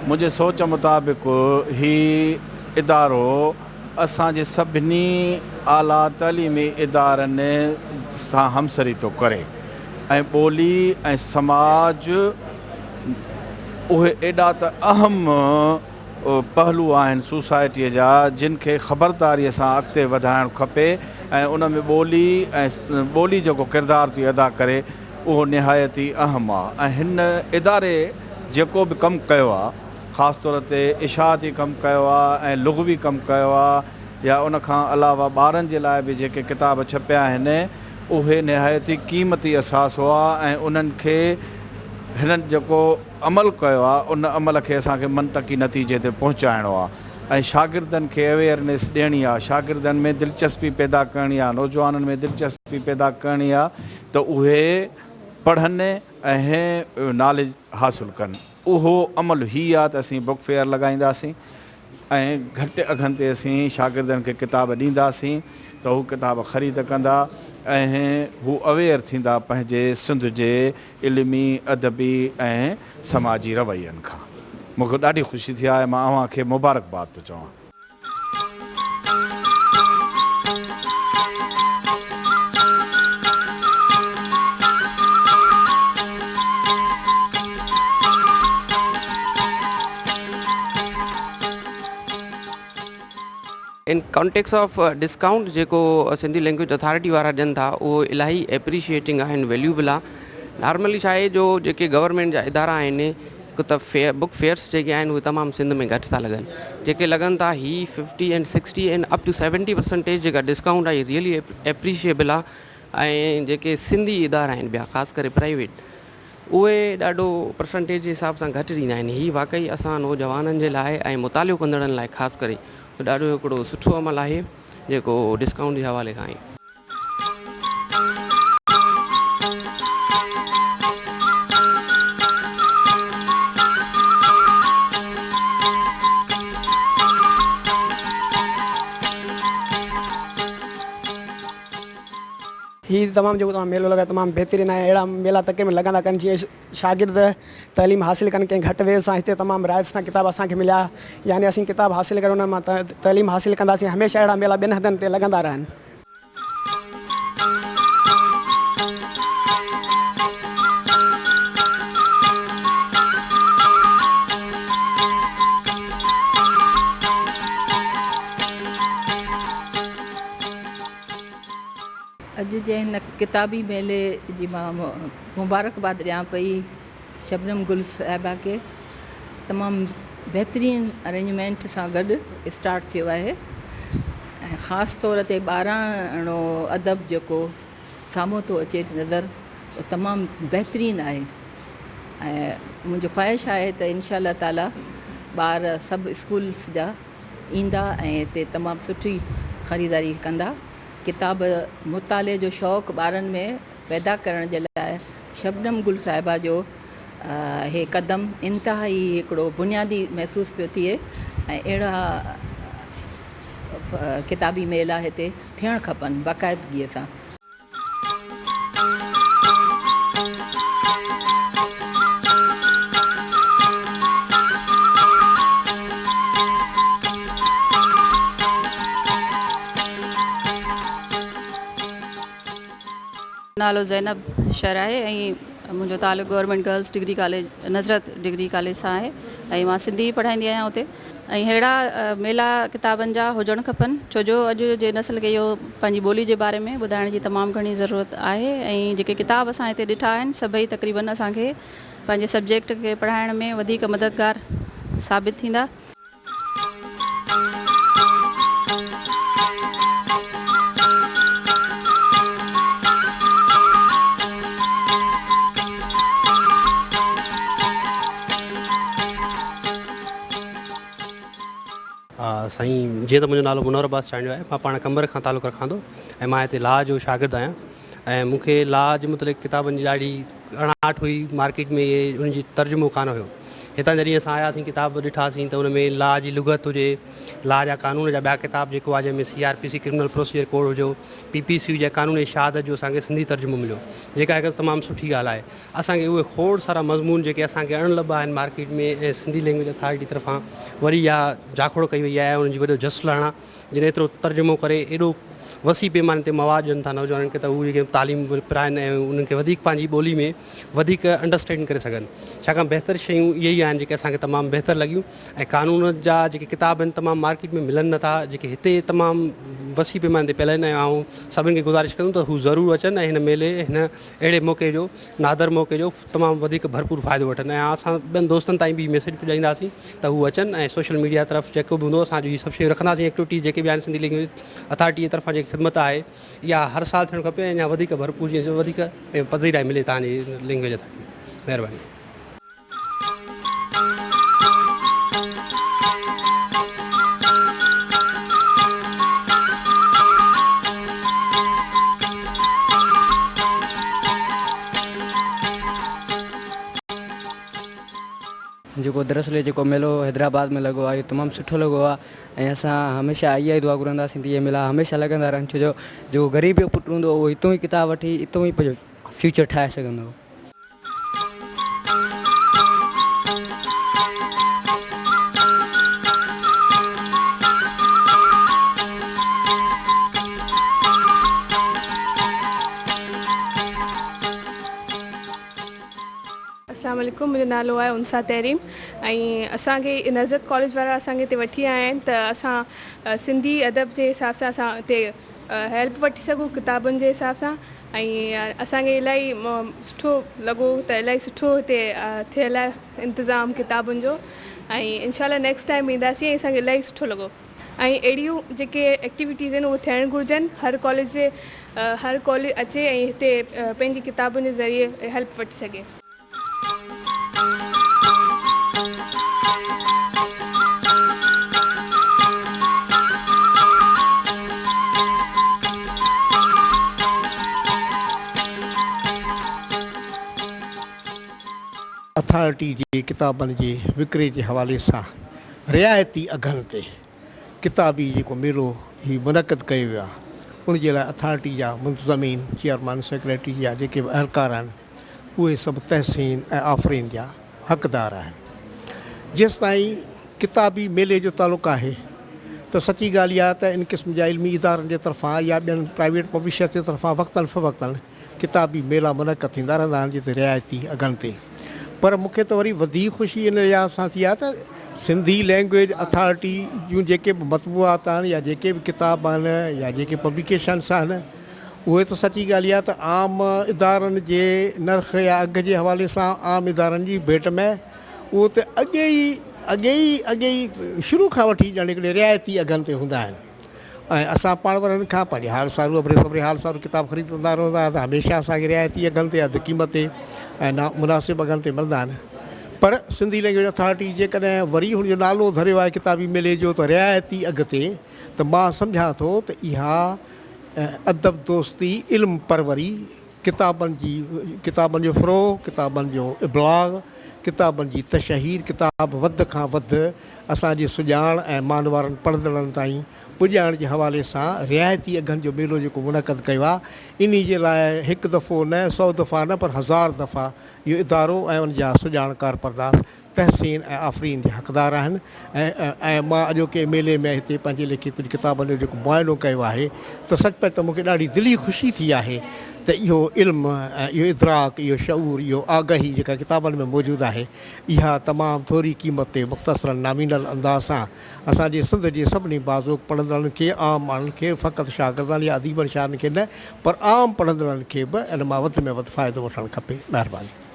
منهنجي سوچ مطابق هي ادارو اسان جي سڀني اعليٰ تعليمي ادارن سان همسري ٿو ڪري ۽ ٻولي ۽ سماج اهي ايڏا ته اهم پهلو آهن سوسائٽيء جا جن کي خبرداريء سان اڳتي وڌائڻ کپي ۽ ان ۾ ٻولي ۽ ٻولي جيڪو ڪردار ٿي ادا ڪري اهو نهايت ئي اهم آ ۽ هن اداري جيڪو به ڪم ڪيو آ خاص طور تي اشاعتي ڪم ڪيو آ ۽ لغوي ڪم ڪيو آ يا ان کان علاوه ٻارن جي لاء به جيڪي ڪتاب ڇپيا آهن اهي نهايت ئي قيمتي اثاثو آ ۽ انهن کي هنن جيڪو عمل ڪيو آ ان عمل کي اسان کي منطقي نتيجي تي پهچائڻو آ ۽ شاگردن کي اويئرنيس ڏيڻي آ شاگردن ۾ دلچسپي پيدا ڪرڻي آ نوجوانن ۾ دلچسپي پيدا ڪرڻي آ ته اهي پڙهن ۽ ناليج حاصل ڪن اهو عمل هي آ ته اسين بڪ فيئر لڳائينداسين ۽ گهٽ اگهن تي اسين شاگردن کي ڪتاب ڏينداسين ته هو ڪتاب خريد ڪندا ۽ هو اويئر ٿيندا پنهنجي سنڌ جي علمي، ادبي ۽ سماجي روين کان. مون کي ڏاڍي خوشي ٿي آهي مان اوهان کي مبارڪباد ٿو چوان. ان ڪانٽيڪس آف ڊسڪائونٽ جيڪو سنڌي لينگويج اٿارٽي وارا ڏين ٿا اهو الاهي ايپريشيئيٽنگ آهي ۽ ويليوبل آهي نارملي ڇا آهي جو جيڪي گورنمينٽ جا ادارا آهن هڪ ته فيئر بڪ فيئرس جيڪي آهن اهي تمام سنڌ ۾ گهٽ ٿا لڳن جيڪي لڳن ٿا هي fifty and sixty and up to seventy percentage جيڪا ڊسڪائونٽ آهي ريئلي ايپريشيئبل آهي ۽ جيڪي سنڌي ادارا آهن ٻيا خاص ڪري پرائيويٽ اهي ڏاڍو پرسنٽيج جي حساب سان گهٽ ڏيندا آهن هي واقعي اسان نوجوانن جي لاء ۽ مطالعو ڪندڙن لاء خاص ڪري ڏاڍو هڪڙو سٺو عمل آهي جيڪو ڊسڪائونٽ جي حوالي کان آهي. هي تمام جيڪو توهان ميلو لڳايو تمام بهترين آهي اهڙا ميلا تقريبن لڳندا ڪن جيئن شاگرد تعليم حاصل ڪن ڪنهن گهٽ ويز سان هتي تمام رعايت سان ڪتاب اسان کي مليا يعني اسين ڪتاب حاصل ڪري انهن مان تعليم حاصل ڪنداسين هميشه اهڙا ميلا ٻين هنڌن تي لڳندا رهن. اڄ جي هن ڪتابي ميلي جي مان مبارڪباد ڏيان پئي شبنم گل صاحبه کي تمام بهترين ارينجمينٽ سان گڏ اسٽارٽ ٿيو آهي ۽ خاص طور تي ٻاراڻو ادب جيڪو سامهون ٿو اچي نظر اهو تمام بهترين آهي ۽ منهنجي خواهش آهي ته انشاء الله تعالي ٻار سڀ اسڪولس جا ايندا ۽ هتي تمام سٺي خريداري ڪندا. ڪتاب مطالعي جو شوق ٻارن ۾ پيدا ڪرڻ جي لاء شبنم گل صاحبه جو هي قدم انتهائي هڪڙو بنيادي محسوس پيو ٿئي ۽ اهڙا ڪتابي ميلا هتي ٿيڻ کپن باقاعدگيء سان. نالو زينب شر آهي ۽ منهنجو تعلق government girls degree college Nazareth degree college سان آهي ۽ مان سنڌي پڙهائيندي آهيان اتي ۽ ههڙا ميلا ڪتابن جا هجڻ کپن ڇو جو اڄ جي نسل کي اهو پنهنجي ٻولي جي باري ۾ ٻڌائڻ جي تمام گهڻي ضرورت آهي ۽ جيڪي ڪتاب اسان هتي ڏٺا آهن سڀئي تقريبن اسان کي پنهنجي سبجيڪٽ کي پڙهائڻ ۾ وڌيڪ مددگار ثابت ٿيندا. سائين جيئن ته منهنجو نالو منور عباس چانڊيو آهي مان پاڻ قمبر کان تعلق رکان ٿو ۽ مان هتي لا جو شاگرد آهيان ۽ مون کي لا جي متعلق ڪتابن جي ڏاڍي اڻاٺ هئي مارڪيٽ ۾ اهي ان جي ترجمو ڪانه هيو هتان جڏهن اسان آياسين ڪتاب ڏٺاسين ته ان ۾ لا جي لغت هجي، لا جا قانون جا ٻيا ڪتاب جيڪو آهي جنهن ۾ C R P C criminal procedure code هجو، پي پي سي هجي قانون شهادت جو اسان کي سنڌي ترجمو مليو جيڪا هڪ تمام سٺي ڳالهه آهي. اسان کي اهي کوڙ سارا مضمون جيڪي اسان کي اڻ لڀ آهن مارڪيٽ ۾ ۽ سنڌي لينگويج اٿارٽي طرفان وري اها جاکوڙ ڪئي وئي آهي انهن جي وڏو جس لهڻا جن ايترو ترجمو ڪري ايڏو وسيع پيماني تي مواد ڏين ٿا نوجوانن کي ته هو جيڪي تعليم پرائن ۽ انهن کي وڌيڪ پنهنجي ٻولي ۾ وڌيڪ انڊرسٽينڊ ڪري سگهن ڇاڪاڻ بهتر شيون اهي ئي آهن جيڪي اسان کي تمام بهتر لڳيون ۽ قانون جا جيڪي ڪتاب آهن تمام مارڪيٽ ۾ ملن نٿا جيڪي هتي تمام وسيع پيماني تي پيل آهن ۽ آئون سڀن کي گذارش ڪندم ته هو ضرور اچن ۽ هن ميلي هن اهڙي موقعي جو نادر موقعي جو تمام وڌيڪ ڀرپور فائدو وٺن ۽ اسان ٻين دوستن تائين به هي ميسيج پڄائينداسين ته هو اچن ۽ سوشل ميڊيا طرف جيڪو به هوندو اسان هي سڀ شيون رکنداسين ايڪٽوٽيز جيڪي به آهن سنڌي لينگويج اٿارٽي جي طرفان جيڪي خدمت آهي اها هر سال ٿيڻ کپي ۽ اڃا وڌيڪ ڀرپور جيئن وڌيڪ پذيرائي ملي توهان جي لينگويج اٿارٽي مهرباني. جيڪو دراصل هي جيڪو ميلو حيدرآباد ۾ لڳو آهي اهو تمام سٺو لڳو آهي ۽ اسان هميشه اها ئي دعا گهرنداسين ته اهي ميلا هميشه لڳندا رهن ڇو جو جيڪو غريب جو پٽ هوندو اهو هتون ئي ڪتاب وٺي اتون ئي پنهنجو فيوچر ٺاهي سگهندو. اسلام عليڪم منهنجو نالو آهي انسا تحريم ۽ اسان کي نزهت ڪاليج وارا اسان کي هتي وٺي آيا آهن ته اسان سنڌي ادب جي حساب سان اسان هتي هيلپ وٺي سگهون ڪتابن جي حساب سان ۽ اسان کي الاهي سٺو لڳو ته الاهي سٺو هتي ٿيل آهي انتظام ڪتابن جو ۽ انشاء الله نيڪسٽ ٽائيم اينداسين ۽ اسان کي الاهي سٺو لڳو ۽ اهڙيون جيڪي ايڪٽيوٽيز آهن اهي ٿيڻ گهرجن هر ڪاليج جي هر ڪاليج اچي ۽ هتي پنهنجي ڪتابن جي ذريعي هيلپ وٺي سگهي. اٿارٽي جي ڪتابن جي وڪري جي حوالي سان رعايتي اگهن تي ڪتابي جيڪو ميلو هي منعقد ڪيو ويو آهي ان جي لاء اٿارٽي جا منتظمين چيئرمين سيڪريٽري يا جيڪي به اهلڪار آهن اهي سڀ تحسين ۽ آفرين جا حقدار آهن. جيستائين ڪتابي ميلي جو تعلق آهي ته سچي ڳالهه اها ته ان قسم جا علمي ادارن جي طرفان يا ٻين پرائيويٽ پبلشرز جي طرفان وقتاً فوقتاً ڪتابي ميلا منعقد ٿيندا رهندا آهن جتي رعايتي اگهن تي پر مون کي ته وري وڌيڪ خوشي ان لحاظ سان ٿي آهي ته سنڌي لينگويج اٿارٽي جون جيڪي به مطبوعات آهن يا جيڪي به ڪتاب آهن يا جيڪي پبليڪيشنس آهن اهي ته سچي ڳالهه اها ته عام ادارن جي نرخ يا اگهه جي حوالي سان عام ادارن جي ڀيٽ ۾ اهو ته اڳي ئي اڳي ئي اڳي ئي شروع کان وٺي ڄڻ هڪڙي رعايتي اگهن تي هوندا آهن ۽ اسان پاڻ ورن کان پنهنجي حال سارو ابري سبري حال سارو ڪتاب خريد ڪندا رهندا آهيون ته هميشه اسان کي رعايتي اگهن تي اڌ قيمت تي ۽ نا مناسب اگهن تي ملندا آهن پر سنڌي لينگويج اٿارٽي جيڪڏهن وري هن جو نالو ڌريو آهي ڪتابي ميلي جو ته رعايتي اگهه تي ته مان سمجهان ٿو ته اها ادب دوستي، علم پروري، ڪتابن جي ڪتابن جو فروغ، ڪتابن جو ابلاغ، ڪتابن جي تشهير، ڪتاب وڌ کان وڌ اسان جي سڄاڻ ۽ مانوارن پڙهندڙن تائين پڄائڻ جي حوالي سان رعايتي اگهن جو ميلو جيڪو منعقد ڪيو آهي، انهي جي لاء هڪ دفعو نه، سئو دفعا نه پر هزار دفعا اهو ادارو ۽ ان جا سڄاڻ ڪارپردار تحسين ۽ آفرين جا حقدار آهن ۽ ۽ مان اڄوڪي ميلي ۾ هتي پنهنجي ليکي ڪجهه ڪتابن جو جيڪو معائنو ڪيو آهي ته سچ پچ ته مون کي ڏاڍي دلي خوشي ٿي آهي ته اهو علم ۽ اهو ادراڪ اهو شعور اهو آگاهي جيڪا ڪتابن ۾ موجود آهي اها تمام ٿوري قيمت تي مختصراً نامينل انداز سان اسان جي سنڌ جي سڀني باذوق پڙهندڙن کي عام ماڻهن کي فقط شاگردن يا اديبن شاعرن کي نه پر عام پڙهندڙن کي به ان مان وڌ ۾ وڌ فائدو وٺڻ کپي مهرباني.